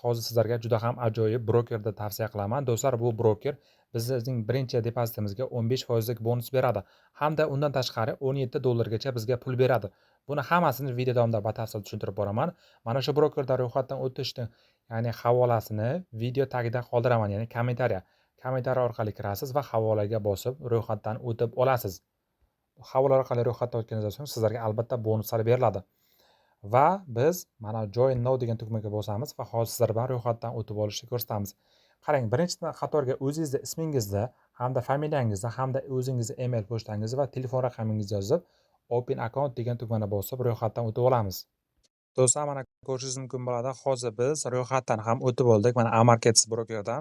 Hozir sizlarga juda ham ajoyib brokerni tavsiya qilaman. Do'stlar, bu broker bizning birinchi depozitimizga 15 foizlik bonus beradi hamda undan tashqari 17 dollargacha bizga pul beradi. Buni hammasini video davomida batafsil tushuntirib boraman. Mana shu brokerda ro'yxatdan o'tishni, ya'ni havolasini video tagida qoldiraman, ya'ni kommentariya. Kommentariya orqali kirasiz va havolaga bosib ro'yxatdan o'tib olasiz. Havola orqali ro'yxatdan o'tganingizdan so'ng sizlarga albatta bonuslar beriladi. Va biz mana "Join now" degan tugmaga bosamiz va hozir sizlar bilan ro'yxatdan o'tib olishni ko'rsatamiz. Qarang, birinchi qatorga o'zingizni ismingizni hamda familiyangizni hamda o'zingizni email pochtangizni va telefon raqamingizni yozib, "Open account" degan tugmani bosib ro'yxatdan o'tib olamiz. Do'stlar, mana ko'rishingiz mumkin bo'ladi. Hozir biz ro'yxatdan ham o'tib oldik. Mana Amarkets brokerdan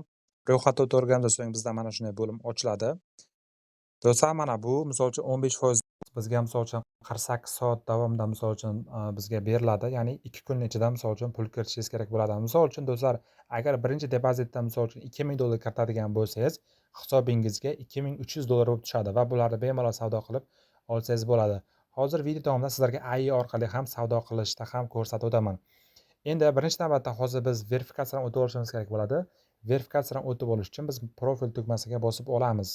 ro'yxatdan o'tib olgandan so'ng bizda mana shunday bo'lim ochiladi. Do'stlar, mana bu, misol uchun, 15% bizga, misol uchun, 48 soat davomida, misol uchun, bizga beriladi. Ya'ni 2 kun ichida, misol uchun, pul kiritishingiz kerak bo'ladi. Misol uchun, do'stlar, agar birinchi depozitda, misol uchun, 2000 dollar kiritadigan bo'lsangiz, hisobingizga 2300 dollar bo'lib tushadi va bularni bemalol savdo qilib olsangiz bo'ladi. Hozir video davomida sizlarga AI orqali ham savdo qilishda ham ko'rsatib o'taman. Endi birinchi navbatda hozir biz verifikatsiyadan o'tib olishimiz kerak bo'ladi. Verifikatsiyadan o'tib olish uchun biz profil tugmasiga bosib olamiz.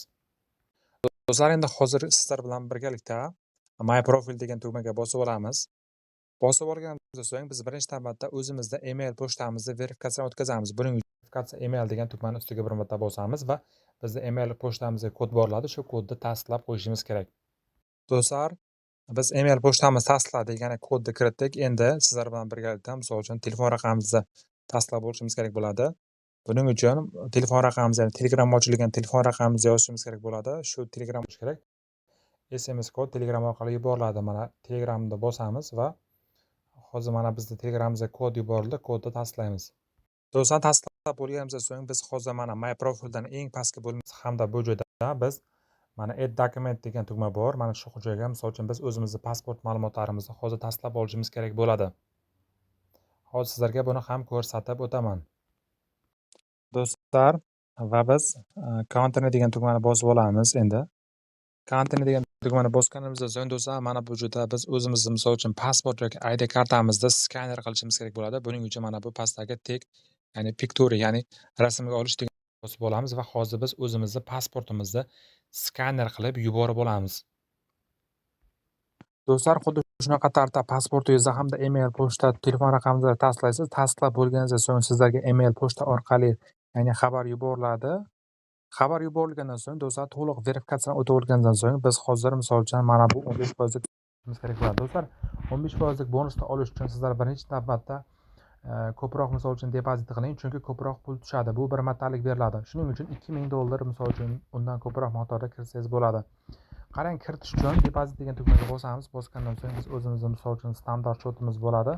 Do'stlar, endi hozir sizlar bilan birgalikda "My profile" degan tugmaga bosib olamiz. Bosib olganimizdan so'ng biz birinchi navbatda o'zimizda email pochtamizni verifikatsiyadan o'tkazamiz. Buning uchun "Verifikatsiya email" degan tugmani ustiga bir marta bosamiz va bizda email pochtamizga kod boriladi. Shu kodni tasdiqlab qo'yishimiz kerak. Do'stlar, biz email pochtamizni tasdiqladik, ya'ni kodni kiritdik. Endi sizlar bilan birgalikda, misol uchun, telefon raqamimizni tasdiqlab olishimiz kerak bo'ladi. Buning uchun telefon raqamimizni, ya'ni Telegram ochilgan telefon raqamimizni yozishimiz kerak bo'ladi. Shu Telegram kerak. SMS kod Telegram orqali yuboriladi. Mana Telegramda bosamiz va hozir mana bizda Telegramimizga kod yuborildi. Kodni tasdiqlaymiz. Do'stlar, tasdiqlab bo'lganimizdan so'ng biz hozir mana "My profile" dan eng pastki bo'lim hamda bu joyda biz mana "Add document" degan tugma bor. Mana shu joyga, misol uchun, biz o'zimizni pasport ma'lumotlarimizni hozir tasdiqlab olishimiz kerak bo'ladi. Hozir sizlarga buni ham ko'rsatib o'taman. Do'stlar, va biz "Continue" degan tugmani bosib olamiz endi. "Continue" degan tugmani bosganimizdan so'ng, do'stlar, mana bu joyda biz o'zimizni, misol uchun, pasport yoki ID kartamizni skaner qilishimiz kerak bo'ladi. Buning uchun mana bu pastdagi "Take", ya'ni "Picture", ya'ni rasmga olish degan bosib olamiz va hozir biz o'zimizni pasportimizni skaner qilib yuborib olamiz. Do'stlar, xuddi shunaqa tarzda pasportingizni hamda email, pochta, telefon raqamingizni tasdiqlaysiz. Tasdiqlab bo'lganingizdan so'ng sizlarga email, pochta orqali, ya'ni xabar yuboriladi. Xabar yuborilgandan so'ng, do'stlar, to'liq verifikatsiyadan o'tib olgandan so'ng biz hozir, misol uchun, mana bu 15 foizlik kerak bo'ladi. Do'stlar, 15 foizlik bonusni olish uchun sizlar birinchi navbatda ko'proq, misol uchun, depozit qiling, chunki ko'proq pul tushadi. Bu bir martalik beriladi. Shuning uchun 2000 dollar, misol uchun, undan ko'proq miqdorda kiritsangiz bo'ladi. Qarang, kiritish uchun "Depozit" degan tugmaga bosamiz. Bosgandan so'ng biz o'zimizni, misol uchun, standart счёт imiz bo'ladi.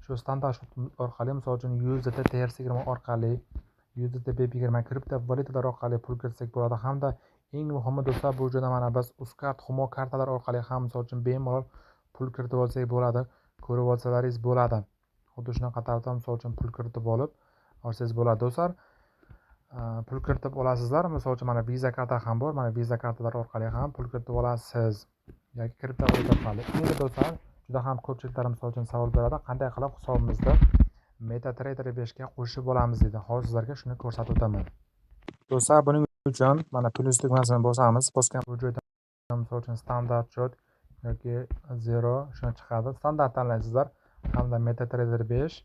Shu standart счёт imiz orqali, misol uchun, USDT TRC20 orqali, USDT BEP20 kriptovalyutalar orqali pul kiritsak bo'ladi hamda eng muhimi, do'stlar, bu joyda mana biz Uzcard, Humo kartalar orqali ham, misol uchun, bemalol pul kiritib olsak bo'ladi. Ko'rib olsalaringiz bo'ladi. Xuddi shunaqa tarzda, misol uchun, pul kiritib olib olsangiz bo'ladi, do'stlar. Pul kiritib olasizlar. Misol uchun, mana Visa karta ham bor. Mana Visa kartalar orqali ham pul kiritib olasiz yoki kriptovalyuta orqali. Endi, do'stlar, juda ham ko'pchiliklar, misol uchun, savol beradi: qanday qilib hisobimizni MetaTrader 5 ga qo'shib olamiz, deydi. Hozir sizlarga shuni ko'rsatib o'taman. Do'stlar, buning uchun mana plyus tugmasini bosamiz. Bosgan bu joyda, misol uchun, standart счёт yoki zero shuni chiqadi. Standart tanlaysizlar hamda MetaTrader 5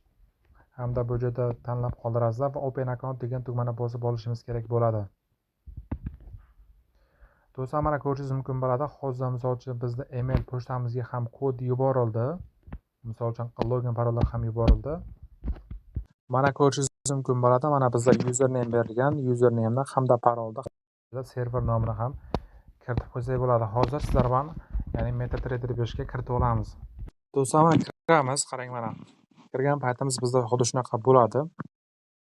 hamda bu joyda tanlab qoldirasizlar va "Open account" degan tugmani bosib olishimiz kerak bo'ladi. Do'stlar, mana ko'rishingiz mumkin bo'ladi. Hozir, misol uchun, bizda email pochtamizga ham kod yuborildi. Misol uchun, login, parollar ham yuborildi. Mana ko'rishingiz mumkin bo'ladi. Mana bizda username berilgan, usernameni hamda parolni, server nomini ham kiritib qo'ysak bo'ladi. Hozir sizlar bilan, ya'ni MetaTrader 5 ga kiritib olamiz. Do'stlar, mana kiramiz, qarang, mana. Kirgan paytimiz bizda xuddi shunaqa bo'ladi.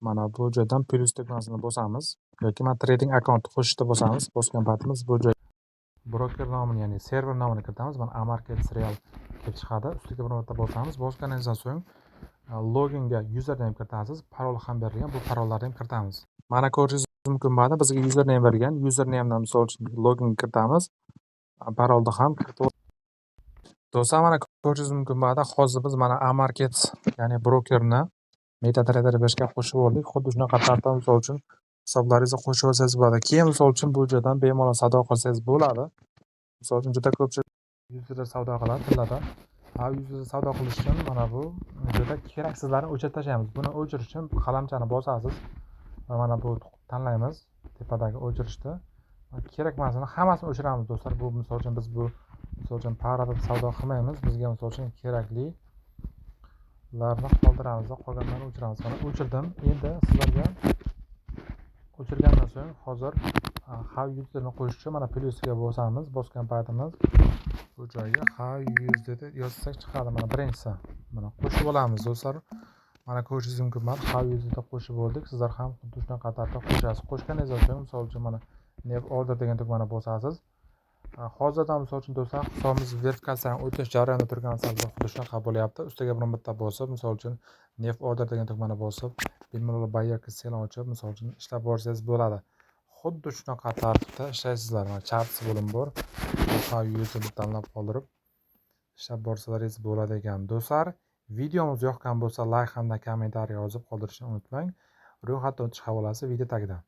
Mana bu joydan plyus tugmasini bosamiz yoki mana "Trading account", qo'shishni bosamiz. Bosgan paytimiz bu joy broker nomini, ya'ni server nomini kiritamiz. Mana Amarkets Real kelib chiqadi. Ustiga bir marta bosamiz. Bosganingizdan so'ng loginga username kiritasiz. Parol ham berilgan. Bu parollarni ham kiritamiz. Mana ko'rishingiz mumkin bo'ladi. Bizga username berilgan. Usernamedan, misol uchun, login kiritamiz. Parolni ham kiritib. Do'stlar, mana ko'rishingiz mumkin bo'ladi. Hozir biz mana Amarkets, ya'ni brokerni MetaTrader 5 ga qo'shib oldik. Xuddi shunaqa tartibda, misol uchun, hisoblaringizni qo'shib olsangiz bo'ladi. Keyin, misol uchun, bu joydan bemalol savdo qilsangiz bo'ladi. Misol uchun, juda ko'pchilik USDda savdo qiladi tillada. Ha, USDda savdo qilish uchun mana bu joyda keraksizlarni o'chirib tashlaymiz. Buni o'chirish uchun qalamchani bosasiz va mana bu tanlaymiz tepadagi o'chirishni. Kerak emasini hammasini o'chiramiz, do'stlar. Bu, misol uchun, biz bu, misol uchun, пара da savdo qilmaymiz. Bizga, misol uchun, keraklilarni qoldiramiz va qolganlarini o'chiramiz. Mana, o'chirdim. Endi sizlarga o'chirgandan so'ng hozir XAUUSDni qo'shish uchun mana plyusiga bosamiz. Bosgan paytimiz bu joyga XAUUSD deb yozsak, chiqadi. Mana birinchisi. Mana, qo'shib olamiz, do'stlar. Mana, ko'rishingiz mumkin, mana XAUUSD qo'shib oldik. Sizlar ham xuddi shunaqa tartibda qo'shasiz. Qo'shganingizdan so'ng, misol uchun, mana "New order" degan tugmani bosasiz. Hozirdan, misol uchun, do'stlar, hisobimiz verifikatsiyadan o'tish jarayonida turgan xuddi shunaqa bo'lyapti. Ustiga bir bitta bosib, misol uchun, "New order" degan tugmani bosib, bemalol buy yoki sell ochib, misol uchun, ishlab borsangiz bo'ladi. Xuddi shunaqa tartibda ishlaysizlar. Mana, charts bo'lim bor. XAUUSD tanlab qoldirib ishlab borsalaringiz bo'ladi ekan. Do'stlar, videomiz yoqqan bo'lsa, layk hamda kommentariy yozib qoldirishni unutmang. Ro'yxatdan o'tish havolasi video tagida.